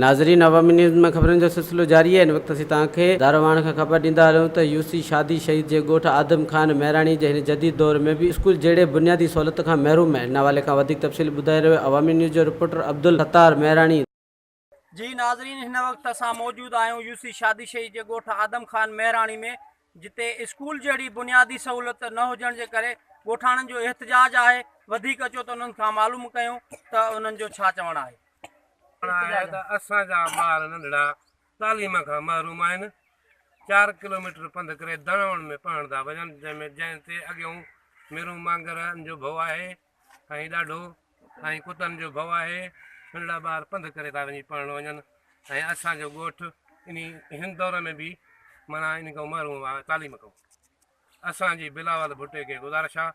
ناظرين عوامي نيوز ۾ خبرن جو سلسلو جاري آهي هن وقت اسين توهان کي دارواڻ کان خبر ڏيندا هلون ته يو سي شادي شهيد جي ڳوٺ آدم خان مهراڻي جي هن جديد دور ۾ به اسڪول جهڙي بنيادي سهولت کان محروم آهن ان حوالي کان وڌيڪ تفصيل ٻڌائي رهيو آهي عوامي نيوز جو رپورٽر عبدالستار مهراڻي. جي ناظرين هن وقت اسان موجود آهيون يو سي شادي شهيد جي ڳوٺ آدم خان مهراڻي ۾ جتي اسڪول جهڙي بنيادي سهولت نه هجڻ جي ڪري ڳوٺاڻن جو احتجاج آهي وڌيڪ اچو ته انهن کان معلوم ڪيون ته انهن جو ڇا چوڻ آهي. چوڻ آهي ته اسان جا ٻار ننڍڙا تعليم کان محروم آهن، چار ڪلوميٽر پنڌ ڪري دڻاوڻ ۾ پڙهڻ ٿا وڃن، جنهن ۾ جنهن تي اڳيون ميرون مانگرن جو ڀؤ آهي ۽ ڏاڍو ۽ ڪتن جو ڀؤ آهي، ننڍڙا ٻار پنڌ ڪري ٿا وڃي پڙهڻ وڃن ۽ اسان جو ڳوٺ انهي هن دور ۾ به معنيٰ انهي کان محروم آهي تعليم کان. اسان جي بلاول ڀٽي کي گذارش آ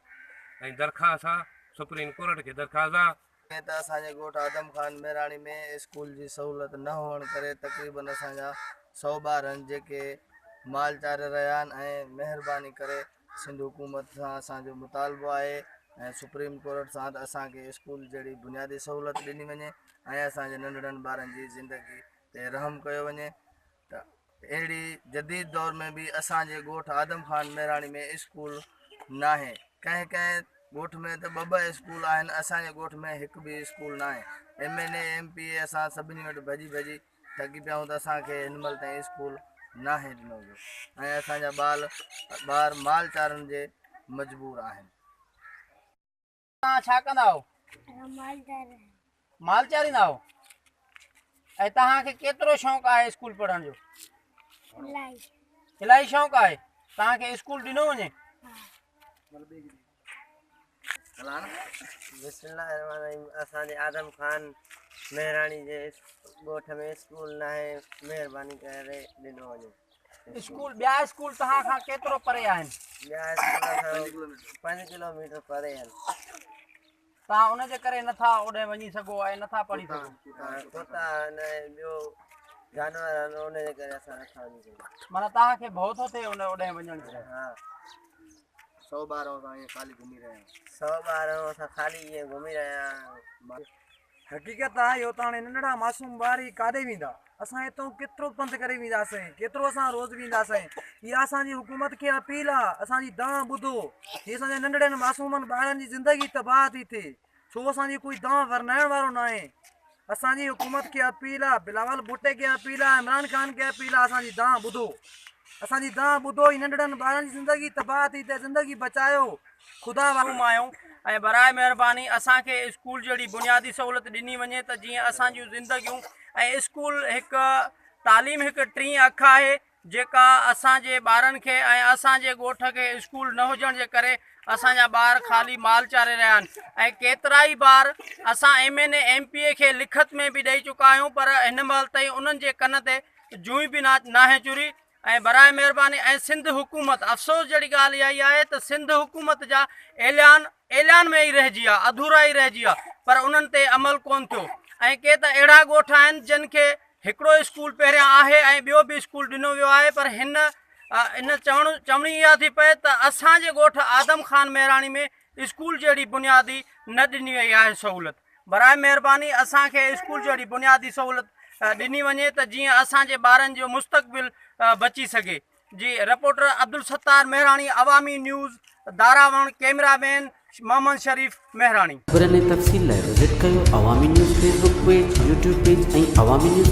۽ درخواست آ سپريم ڪورٽ کي درخواست آ. جيئن ته اسان جي ڳوٺ آدم خان ميراڻي ۾ اسڪول جي سهولت نه هئڻ ڪري تقريبن اسان جا سئو ٻار آهن جيڪي مال چاري رهيا آهن ۽ مهرباني ڪري سنڌ حڪومت سان اسان جو مطالبو آهي ۽ سپريم ڪورٽ سان ته اسان کي اسڪول جهڙي بنيادي سهولت ڏني وڃي ۽ اسان جي ننڍڙن ٻارن جي زندگي تي رحم ڪيو وڃي ته اهڙي جديد دور ۾ به اسان جي ڳوٺ آدم خان ميراڻي ۾ اسڪول ناهي ڪنهن ڪنهن ڳوٺ ۾ ته ٻه ٻه اسڪول آهن اسان جي ڳوٺ ۾ هڪ به اسڪول ناهي M N A M P A اسان سڀني وٽ ڀڄي ڀڄي ٿڪي پيا آهيون ته اسان کي هن مهل تائين اسڪول ناهي ڏنو ويو ۽ اسان جا ٻال ٻار مال چارڻ جي مجبور آهن. توهان ڇا ڪندا آهيو؟ مال چاريندا آهيو ۽ توهان کي ڪيترو شوق آهي اسڪول پڙهڻ جو؟ الاهي شوق آهي توهان کي اسڪول ڏنو وڃي؟ بسم الله الرحمن الرحيم اسان جي آدم خان مهراڻي جي ڳوٺ ۾ اسڪول ناهي مهرباني ڪري ڏنو وڃي. اسڪول ٻيا اسڪول توهان کان ڪيترو پري آهن؟ ٻيا اسڪول اسان پنج ڪلوميٽر پري آهن. توهان ان جي ڪري نٿا اوڏانهن وڃي سگهو ۽ نٿا پڙهي سگهو. ڪتا آهن ۽ ٻيو جانور آهن ان جي ڪري اسان نٿا وڃي سگهون. معنيٰ توهان کي ڀؤ ٿو ٿئي ان اوڏانهن وڃڻ جو. ها. سو ٻارهون اسان ائين خالي گهمي رهيا آهيون. سو ٻارهون اسان خالي ائين گهمي رهيا آهيون. حقيقت آهي اهو ته هاڻي ننڍڙا معصوم ٻار ئي ڪاڏي ويندا اسان هتو ڪيترو پنڌ ڪري وينداسين ڪيترو اسان روز وينداسين اها اسان جي حڪومت کي اپيل آ اسان جي دانهن ٻڌو هي اسان جي ننڍڙن معصومن ٻارن جي زندگي تباهه ٿي ٿئي ڇو اسان جي ڪوئي دانهن ورنائڻ وارو ناهي اسان جي حڪومت کي اپيل آ بلاول ڀٽي کي اپيل آ عمران خان کي اپيل آ اسان جي دانهن ٻڌو اسان جي دانهن ٻڌو هي ننڍڙن ٻارن جي زندگي تباهه ٿي ٿئي زندگي بچايو خدا محروم آهيون ۽ براء مهرباني اسان کي اسڪول جهڙي بنيادي سهولت ڏني وڃي ته جيئن اسان جون زندگيون ۽ اسڪول هڪ تعليم هڪ ٽين اک آهي جيڪا اسان جي ٻارن کي ۽ اسان جي ڳوٺ کي اسڪول نه هجڻ جي ڪري اسان جا ٻار خالي مال چاري رهيا آهن ۽ ڪيترائي بار اسان M N A M P A کي لکت ۾ به ڏئي چڪا آهيون پر هن مهل تائين انهن جي ڪن تي جونء به ناهي چري ۽ براء مهرباني ۽ سنڌ حڪومت افسوس جهڙي ڳالهه اها ئي آهي ته سنڌ حڪومت جا اعلان اعلان ۾ ئي رهجي ويا اڌورا ئي رهجي ويا پر انهن تي عمل ڪون ٿيو ۽ ڪي ته اهڙا ڳوٺ آهن جن کي هڪڙو اسڪول پهريان آهي ۽ ٻيو به اسڪول ڏنو ويو آهي پر هن ان چوڻ چوڻي اها ٿي پئي ته اسان جي ڳوٺ آدم خان مهراڻي ۾ اسڪول جهڙي بنيادي نه ڏني وئي آهي سهولت براء مهرباني اسان کي اسڪول جهڙي بنيادي سهولت ڏني وڃي ته جيئن اسان جي ٻارن جو مستقبل بچي سگهي جي reporter Abdul Sattar Mehrani Awami news Darawan cameraman Muhammad Sharif Mehrani. خبرن ۽ تفصيل لاء وزٽ ڪيو Awami news Facebook page, YouTube page ۽ Awami news.